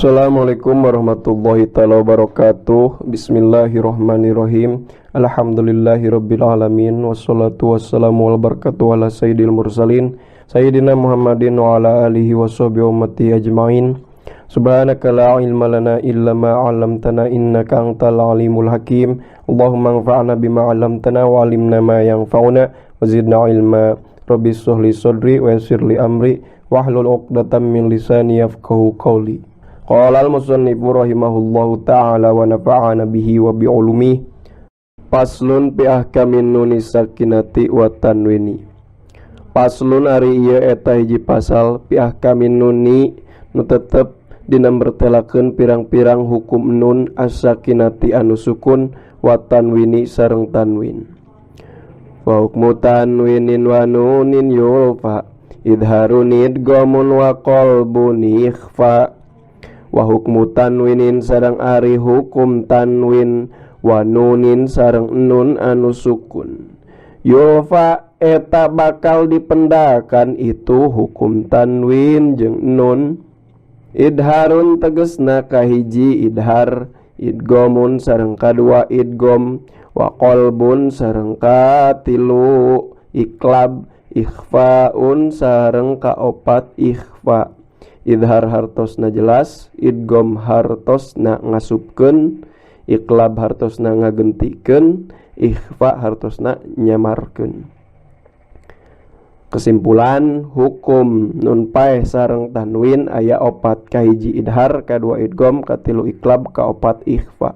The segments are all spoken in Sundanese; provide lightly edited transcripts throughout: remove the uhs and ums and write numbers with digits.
Assalamualaikum warahmatullahi taala wabarakatuh. Bismillahirrahmanirrahim. Alhamdulillahirabbil alamin wassalatu wassalamu wal barakatuh ala sayyidil mursalin sayyidina Muhammadin wa ala alihi washabbihi ummati ajmain. Subhanaka la ilma lana illa ma 'allamtana innaka antal alimul hakim. Allahumma anfa'na bima 'allamtana wa 'allimna ma yanfa'una wa zidna ilma. Rabbi shrah li sadri wa yassir li amri wahlul 'uqdatam min lisani yafqahu qawli. Qala al-musannifu rahimahullahu ta'ala wa nafa'ana bihi wa bi'ulumihi. Paslun fi ahkamin nuni sakinati wa tanwini. Paslun ari ieu eta hiji pasal fi ahkamin nuni nu tetep dina mertelakeun pirang-pirang hukum nun as-sakinati anu sukun wa tanwini sareng tanwin. Wa hukmu tanwinin wa nunin yulfa idharun idghamun wa qalbun ikhfa. Wa hukmu tanwinin sareng ari hukum tanwin wa nunin sareng nun anu sukun yulfa eta bakal dipendakan itu hukum tanwin jeung nun. Idharun tegesna kahiji idhar, idgomun sareng kadua idgom, wa qalbun sareng katilu iklab, ikhfaun sareng kaopat ikhfa. Idhar hartosna jelas, idgom hartosna ngasupkeun, iklab hartosna ngagentikeun, ikhfa hartosna nyamarkeun. Kesimpulan hukum nun paeh sareng tanwin aya opat, kahiji idhar, kadua idgom, katilu iklab, kaopat ikhfa.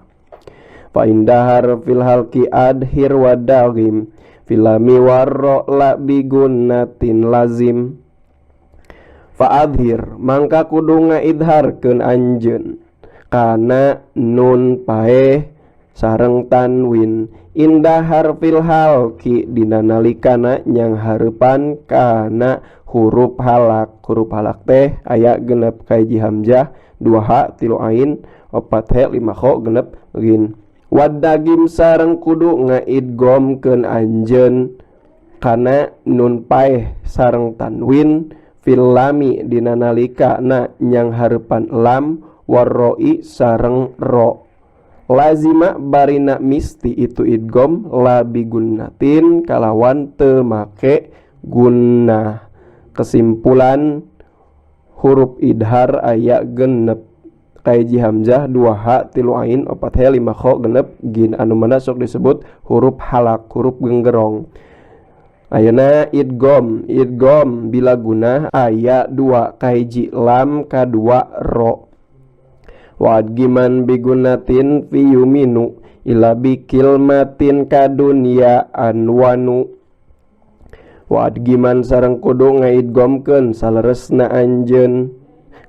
Fa indahar fil halqi adhir wa daghim filami warra la bigunatin lazim. Fa'adhir mangka kudu ngaidharkeun anjeun kana nun paeh sareng tanwin indahar fil halqi dina nalikana nyang hareupan kana huruf halak. Huruf halak teh aya genep kahiji hamzah, 2 ha, 3 ain, 4 he, 5 kho, genep gin. Wadagim sareng kudu ngaidgomkeun anjeun kana nun paeh sareng tanwin fil lami dina nalika na nyang hareupan lam warroi sareng ro. Lazima barina misti itu idgom la bigunatin kalawan teu make gunnah. Kesimpulan huruf idhar aya genep kahiji hamzah, 2 ha, 3 ain, 4 he, 5 kho, genep gin anu mana sok disebut huruf halak, huruf genggerong. Ayeuna idgom, idgom bila guna aya 2 kahiji lam kadua ro. Wa adgiman bigunatin fi yuminu ila bikilmatin kadunya anwanu. Wa adgiman sareng kudu ngaidgomkeun saleresna anjeun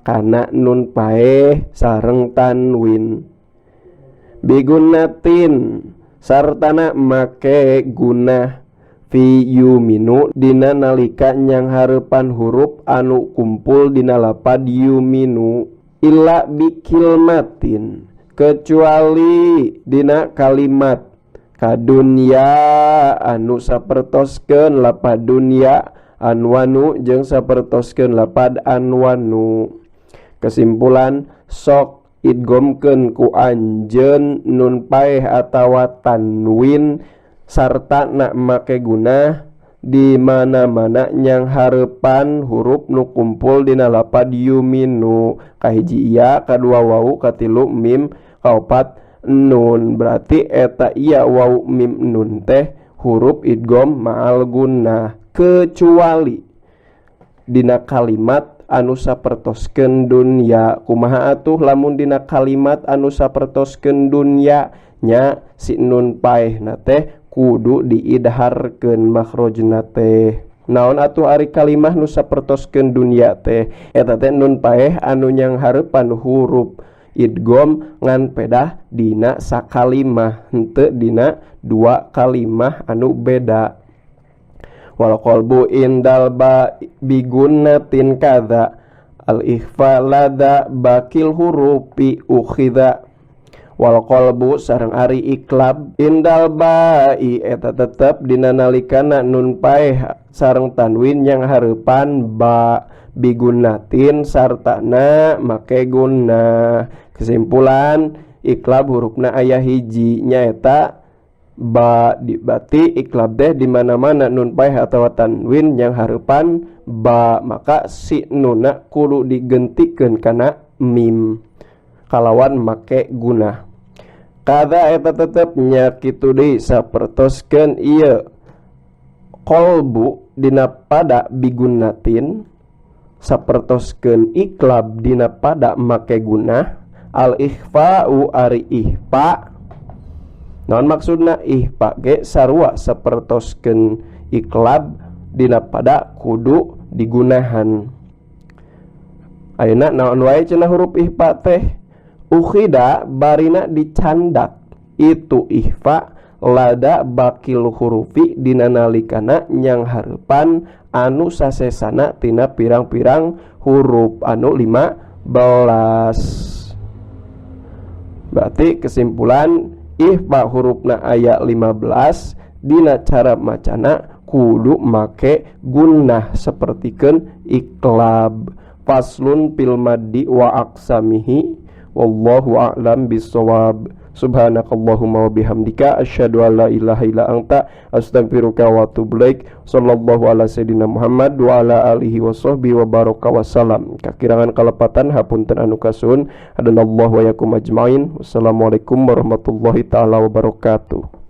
kana nun paeh sareng tanwin. Bigunatin sartana make gunah fi yuminu dina nalika nyang hareupan huruf anu kumpul dina lapad yuminu illa bikilmatin kecuali dina kalimat kadunya anu sapertoskeun lapad dunya anwanu jeung sapertoskeun lapad anwanu. Kesimpulan sok idgomkeun ku anjeun nun paeh atawa tanwin sarta nak make guna di mana-mana nyang hareupan huruf nu kumpul dina lapad yuminu kahiji iya, kadua wau, katilu mim, kaopat nun. Berarti eta iya wau mim nun teh huruf idgom ma'al gunnah kecuali dina kalimat anu sapertoskeun dunya. Kumaha atuh lamun dina kalimat anu sapertoskeun dunya nya si nun paehna teh kudu diidharkeun makhrajna teh. Naon atuh ari kalimah nu sapertoskeun dunya teh? Eta teh nun paeh anu nyang hareupan huruf idgom ngan pedah dina sakalimah henteu dina dua kalimah anu beda. Wal qalbu indal ba bigunatin kadza al ikhfa lada bakil hurufi ukhidha. Wal qalbu sareng ari iklab indal ba'i eta tetep dina nalikana nun paeh sareng tanwin yang hareupan ba Bigunatin sartana make gunnah. Kesimpulan iklab hurufna aya hiji nyaeta ba di bati iklab teh di mana-mana nun paeh atawa tanwin yang hareupan ba maka si nuna kudu digentikeun kana mim kalawan make gunnah. Kada eta tetep nya kitu deui sapertoskeun ieu qalbu dina pada bigunatin sapertoskeun iklab dina pada make gunnah. Al ikhfa'u ari ihfa naon maksudna ihfa ge sarua sapertoskeun iklab dina pada kudu digunahan. Ayeuna naon wae cenah huruf ihfa teh ukhida barina dicandak itu ihfa lada bakil hurufi dina nalikana nyang hareupan anu sasesana tina pirang-pirang huruf anu 15. Berarti kesimpulan ihfa hurufna aya 15 dina cara macana kudu make gunnah sapertikeun iklab. Faslun fil maddi wa aqsamihi wallahu a'lam bissawab. Subhanakallahumma wa bihamdika asyhadu an la ilaha illa anta astaghfiruka wa atubu ilaik. Sallallahu ala sayidina Muhammad wa ala alihi wa sahbihi wa baraka wasallam. Kakirangan kalepatan hapunten anu kasuhun. Hadanallahu wa yakum ajmain. Wassalamualaikum warahmatullahi taala wabarakatuh.